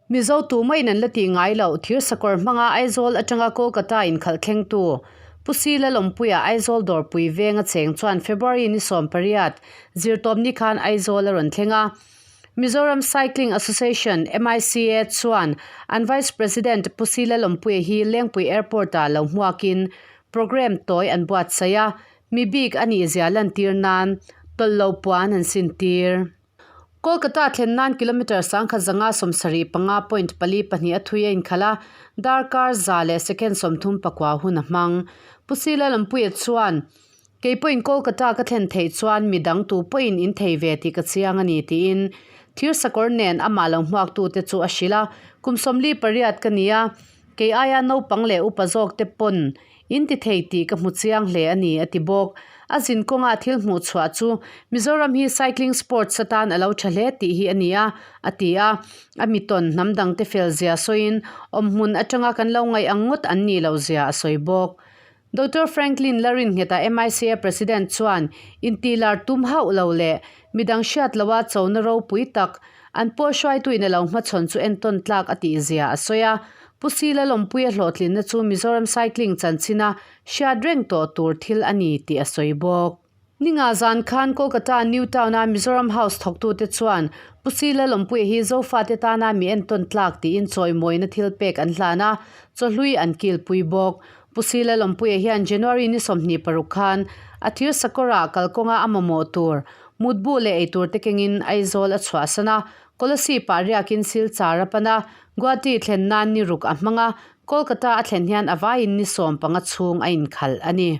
Mizo tumah in an la tih ngai loh thir sakawr hmanga Aizawl atanga Kolkata inkhalh thlengtu Pu Si Lalawmpuia Aizawl dawrpui venga cheng chuan February ni 18 zirtawpni khan Aizawl a rawn thleng a. Mizoram Cycling Association, MICA, chuan an Vice President Pu Si Lalawmpuia hi Lengpui Airport-ah lo hmuakin programme tawi an buatsaih a, mi bik a nih zia lantir nan tawlh lo puan an sintir. Kolkata thlen nan kilometre 1775.42 a thui a inkhalh a, darkar 100 leh second 39 hun a hmang. Pu Si Lalawmpuia chuan, Kei pawhin Kolkata ka thlen theih chuan mi dang tu pawhin in thei ve tih ka chiang a ni tiin thir sakawr nen amah lo hmuaktute chu a hrilh a. Kum 48 ka ni a, kei aia naupang leh upa zawk te pawn in ti thei tih ka hmu chiang hle a ni a ti bawk. A zin kawnga thil hmuh chhuah chu Mizoram hi cycling sports atan a lo tha hle tih hi a ni a, a ti a. A mi tawn hnam dangte fel zia sawiin awmhmun atanga kan lo ngaih ang ngawt an nih loh zia a sawi bawk. Doctor Franklin Laringheta MICA President chuan intihlar tum hauh lo leh midang hriat loha chona ropui tak an pawl hruaituin a lo hmachhawn chu entawn tlak a tih zia a sawi a. Pu Si Lalawmpuia hlawhtlinna chu Mizoram Cycling chanchina hriat reng tawh tur thil a ni tih a sawi bawk. Ninga zan khan Kolkata New Town-a Mizoram House thawktute chuan Pu Si Lalawmpuia hi Zofate tana mi entawn tlak tiin chawimawina thil pek an hlan a, chawhlui an kilpui bawk. Pu Si Lalawmpuia hian January ni 26 khan a thir sakawrah kalkawnga a mamawh tur mutbu leh eitur te kengin Aizawl a chhuahsan a, Kolasib ah riakin Silchar a pan a, Guwahati thlen nan ni ruk a hmang a, Kolkata a thlen hian a vaiin ni 15 chhung a inkhalh a ni.